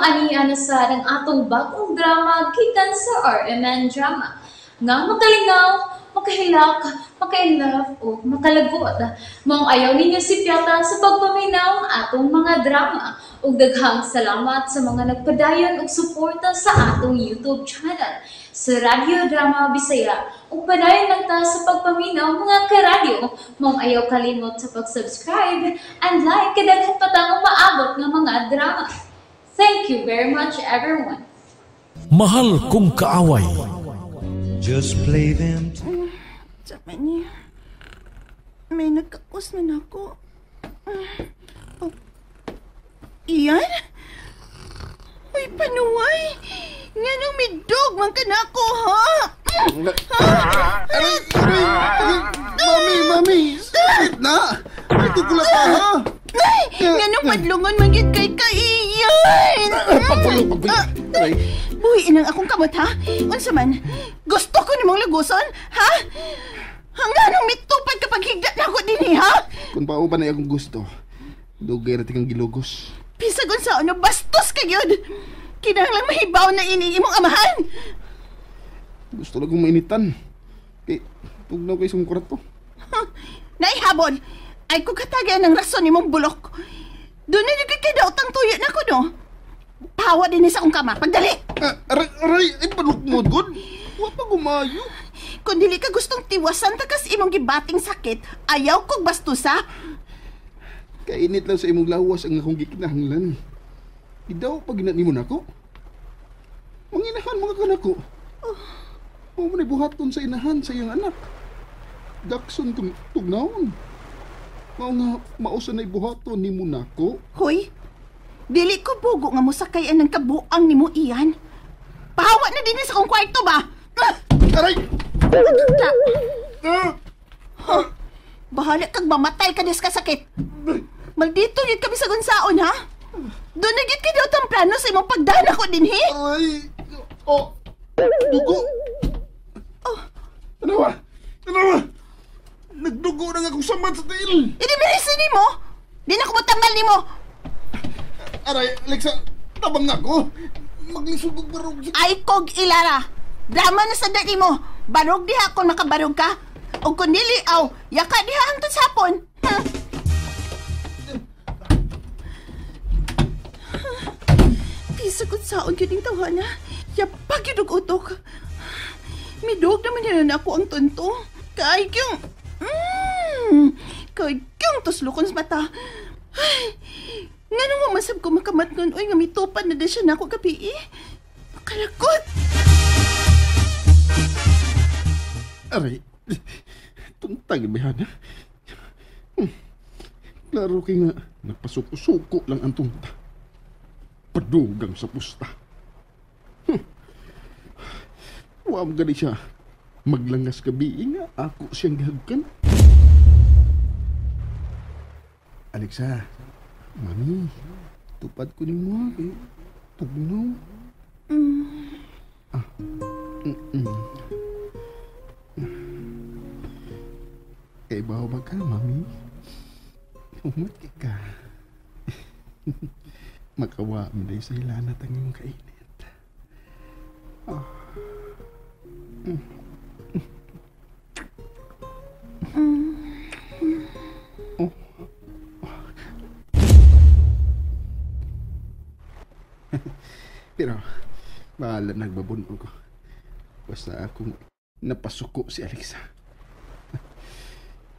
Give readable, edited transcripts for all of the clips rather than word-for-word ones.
Ani na sad ang atong bag-ong drama gikan sa RMN Drama nga makalingaw, makahilak, maka-inlove o makalagot. Maong ayaw ninyo sipyata sa pagpaminaw atong mga drama. Ug daghang salamat sa mga nagpadayon og suporta sa atong YouTube channel sa Radyo Drama Bisaya. Ug padayon lang ta sa pagpaminaw, mga karadyo. Maong ayaw kalimot sa pag-subscribe and like kay daghan pa tang umaabot nga mga drama. Thank you very much, everyone. Mahal Kong Kaaway. Just play them. Sabi niya, may nagkakos man ako. Oh. Iyan? Uy, panuway! Nga nung midog man ka na ako, ha? Aray, aray, aray, mami, mami, sakit na. Ay, tugula pa, ha? Ay, nga nung padlungon man gid kay ka, Iyan! Pagpulong, pagpulong. Aray. Buhiin ang akong kamot, ha? Unsa man, gusto ko nimong laguson, ha? Hanggang nung mitupad kapag higda na ako din, ha? Kung pauban na akong gusto, dugay ra kang gilugos. Bisag unsa ano, bastos ka gyud. Kinahanglang mahibaw na ini imong amahan. Gusto lang kong mainitan. Kay, tugnaw kay sumkurat to. Naihabol, ay ko katagay ng rason nimong bulok. Doon na yung kay daotang tuyo na ko, no? Pawa din sa akong kama. Pagdali! Aray, aray, ay panukmod, god. Wa pa gumayo. Kung dili ka gustong tiwasan takas imong gibating sakit, ayaw kog bastusa. Kainit lang sa imong lawas ang akong gikinahanglan. Idaw pag ginanimo nako. Manginahan mga kanako. Oh. Mo buhaton sa inahan sa iyang anak. Dakson kung tugnawon. Mao nga mausa na ibuhaton nimo nako. Hoy, dili ko bugo nga mosakay ang kabuang nimo, Iyan. Pahawa na din sa akong kwarto ba? Aray! Huh. Bahala kag mamatay ka des kasakit. Maldito yun kami sa gunsaon, ha? Doon na gyud kay daw plano sa imong pagdana ko din, he? Aray! Oh! Dugo! Oh. Tanawa! Tanawa! Nagdugo na nga akong samad sa tiil! Hindi merisin nimo! Di na ko motambal nimo! Aray, Alexa, tabang na ako! Maglisod og barog. Ay kog ilara! Drama na sa dali mo! Barog diha kung makabarog ka! O kung dili, aw, yaka diha hangtod sa hapon! Ha? Bisa kung saon yun yung tawana. Yapag yun og utok. Midog naman yun na ako ang tunto. Kay yung... Kay yung tuslukon sa mata. Ay, nga nung masab ko makamat nun, oy, nga mitupan na din siya na ako gabi, eh. Makalakot! Aray, tuntag ba yan, ha? Klaro kay nga, napasuko-suko lang ang tunta. Padugang sa pusta. Wa mo gani siya. Maglangas gabi nga, ako siyang gihagkan. Alexa, mami, tupad ko ni mo, kay tugnaw. Ah. Kay bawo ba ka, mami? Umot ka. Makawa mi day sa ilanat ang imong kainit. Ah. Oh. Pero, bahala nagbabuno ko. Basta akong napasuko si Alexa.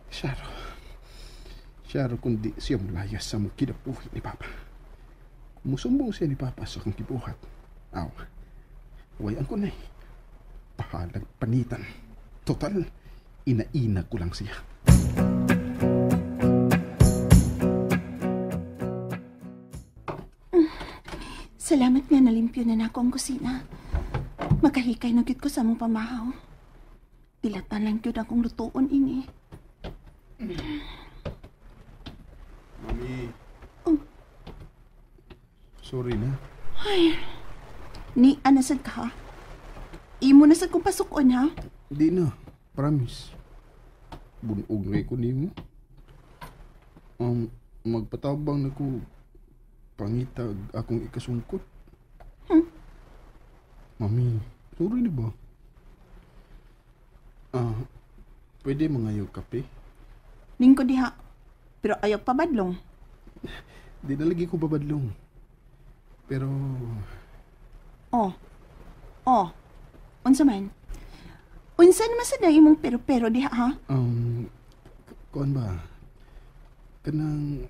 Syaro. Syaro kundi siya mulayas sa mong kinabuhi ni Papa. Musumbong siya ni Papa sa akong gibuhat. Aw, wayan ko na eh. Pahalag panitan. Total, ina-ina ko lang siya. Salamat nga nalimpyo na nako ang kusina. Makahikay na gyud ko sa among pamahaw. Dilatan lang gyud akong lutuon ini. Mami. Oh. Sorry na. Ay. Ni anasad ka, ha? Imo na sad kong pasukon, ha? Di na. Promise. Bunog na ko nimo. Magpatabang na ko pangitag akong ikasungkot. Mami, sorry na ba? Pwede mga yung kape? Ning ko diha. Pero ayaw pabadlong. Di na lagi ko babadlong. Pero... Oh. Oh. Unsa man? Unsa naman sa dang imong pero-pero diha, ha? Kuan ba? Kanang...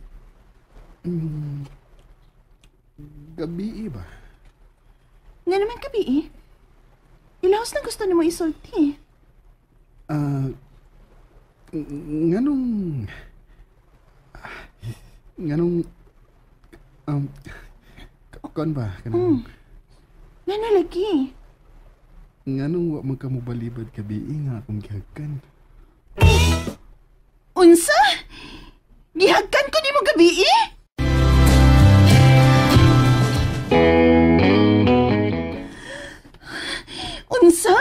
gabi ba? Nga naman gabi eh. Ilahos na gusto nimo isulti. Nganong kuan ba? Kanang... Ngano lagi? Nganong wa man ka mobalibad gabi nga akong gihagkan? Unsa? Gihagkan ko nimo gabi eh? Unsa?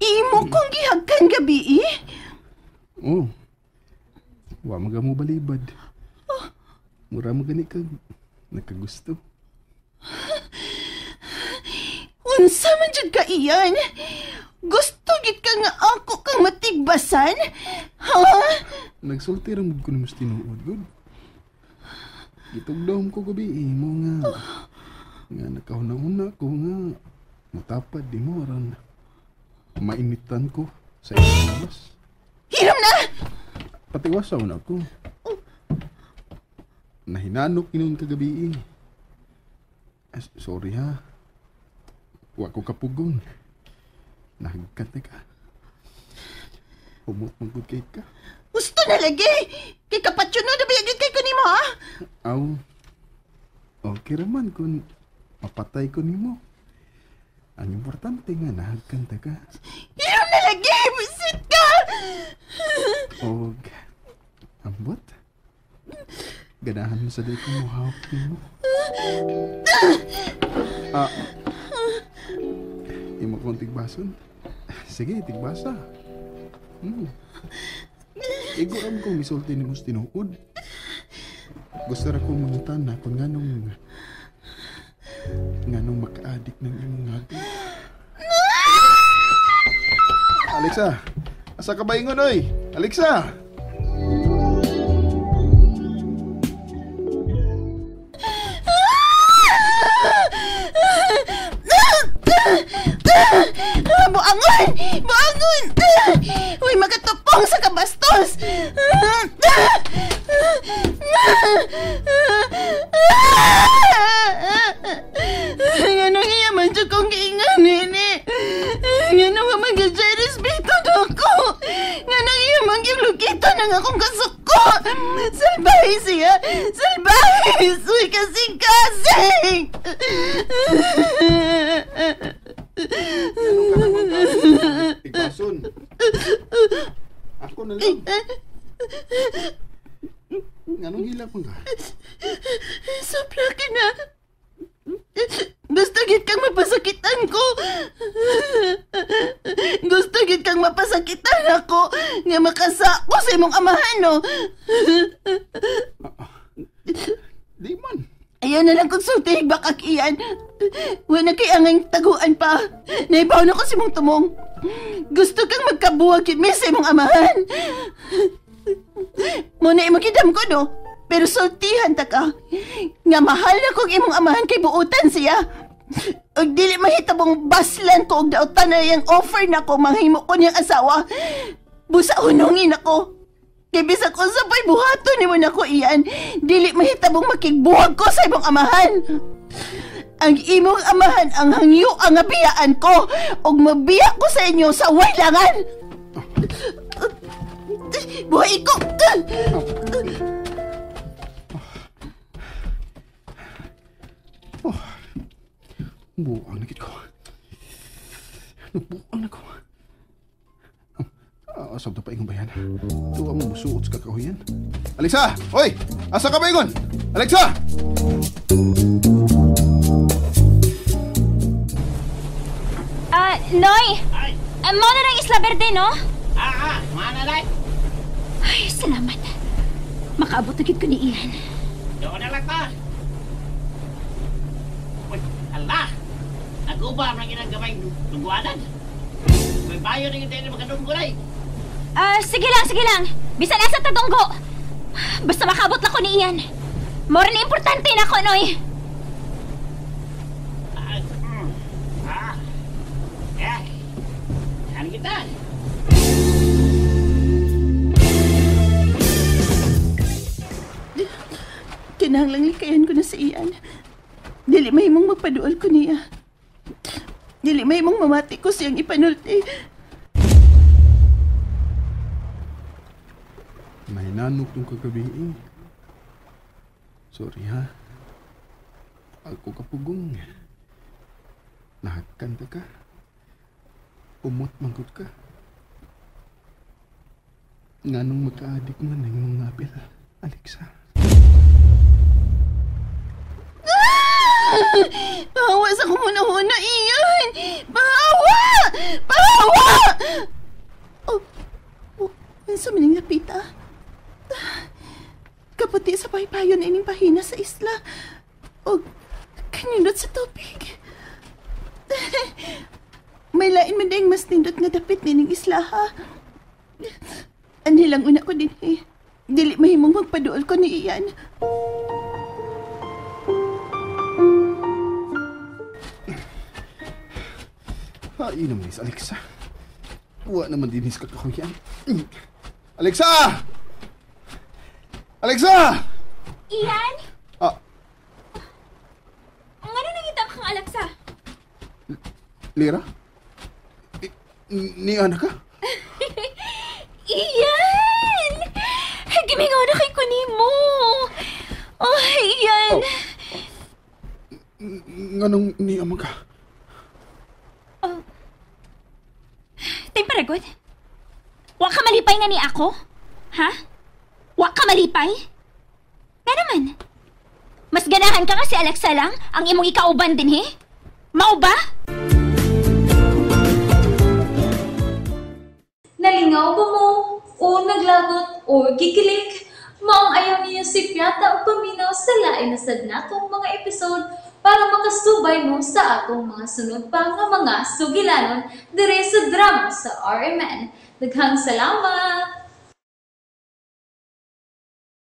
Imo kong gihagkan gabi eh? Oh. Wa man ka mobalibad. Oh. Mura man gani kag nakagusto. Unsa man jud ka iyan? Gusto gid ka nga ako kang matigbasan? Ha? Nagsulti ra mud ko nimo sa tinuod, gud. Gitugdom ko gabi eh, mo nga. Nga nakahuna-huna ko nga mutapad di mo aron mainitan ko sa imong lawas. Hiram na! Patiwasaw na ako. Nahinanok inon kagabi eh. Sorry ha. Wa ko kapugon. Nahagkat na ka. Humot magud kay ka. Gusto na lagi! Kay kapatyo no, nabiyagin kay ko nimo ha? Aw, okay raman kung mapatay ko nimo. Ang importante nga, nahagkan ta ka. Hiram na lagi! Busit ka! Og, ambot. Ganahan mo sa day kong muhawak nimo. Imo kong tigbason. Sige, tigbasa. Igo ram kong misulti nimo sa tinuod. Gusto ra kong mangutana kung nganong maka-addict ng imong hagod. Alexa, asa ka ba ingon oy? Alexa! Buangon! Buangon! Uy, makatupong sa kabastos! Nganong iya man siya kong giingan, nene? Nganong nga mag-jerespeto na ako? Nganong iya man gilukito ng akong kasuko? Salbahe siya! Salbahe! Uy, kasing-kasing! Anong ka naman ka? Tigbason. Ako na lang. Anong hilak mo ka? Sobra ka na. Gusto gid kang mapasakitan ko. Gusto gid kang mapasakitan ako nga makasako sa imong amahan, no? Di man. Ayaw na lang konsulti, bakak iyan. Wala kay angang taguan pa. Naibaw na ko si mong tumong. Gusto kang magkabuwag yun, may sa imong amahan. Muna imong kidam ko, no? Pero sultihan ta ka. Nga mahal na kong imong amahan kay buutan siya. Og dili mahitabong baslan ko og dautan na yung offer na ko manghimo ko niyang asawa. Busa hunungin ako. Kay bisag unsa pa'y buhaton nimo nako iyan, dili mahitabong makigbuhag ko sa imong amahan. Ang imong amahan ang hangyo ang biyaan ko ug mabiya ko sa inyo sa wailangan. Buhay ko. Oh. Buang na gid ko. Nabuang na ko. Asab pa ingon ba yan? Tuwa mo musuot sa kakahuyan. Alexa! Oy! Asa ka ba ingon? Alexa! Noy! Mao na lang Isla Verde, no? Mao na lang. Ay, salamat. Makaabot na gid ko ni Ian. Doon na lang ta. Uy, ala! Naguba man ginang gamay tungguanan. May bayo na tayo makadunggo day. Sige lang, sige lang. Bisan asa ta dunggo. Basta makabot lang ko ni Ian. Mora ni importante na ko, Noy. Yan kita. Kinahanglang likayan ko na si Ian. Dili mahimong magpaduol ko niya. Dili mahimong mamati ko siyang ipanulti. May nanok tong kagabi eh. Sorry ha. Ako kapugong. Nahagkanta ka. Umot mangkot ka. Nganong magka-adik man ang imong ngapil, Alexa. Pahawa sa kumuna-huna, Ian! Pahawa! Pahawa! Oh, oh, unsa man ning lapita? Kaputi sa paypayon ining pahina sa isla. O, kanindot sa tubig. May lain man ding mas nindot nga dapit nining isla, ha? Anhilang una ko din, eh. Dili mahimong magpaduol ko ni Ian. Ay, naman is Alexa. Wa naman din is kakahuyan. Alexa! Alexa! Ian? Ah. Ang ano nangita kang Alexa? Lira? Ni anak ka? Ian! Gimingaw na kay kunimo. Oh, Ian. Oh. Nganong ni amang ka? Oh. Ting paragot? Wa ka malipay nga ni ako? Ha? Wa ka malipay? Nga naman. Mas ganahan ka nga si Alexa lang ang imong ikauban din, he? Mao ba? Nalingaw ba mo? O naglagot o gikilig? Maong ayaw niyo si Piata o paminaw sa lain na sad natong mga episode para makasubay mo sa atong mga sunod pa nga mga sugilanon dire sa drama sa RMN. Daghang salamat!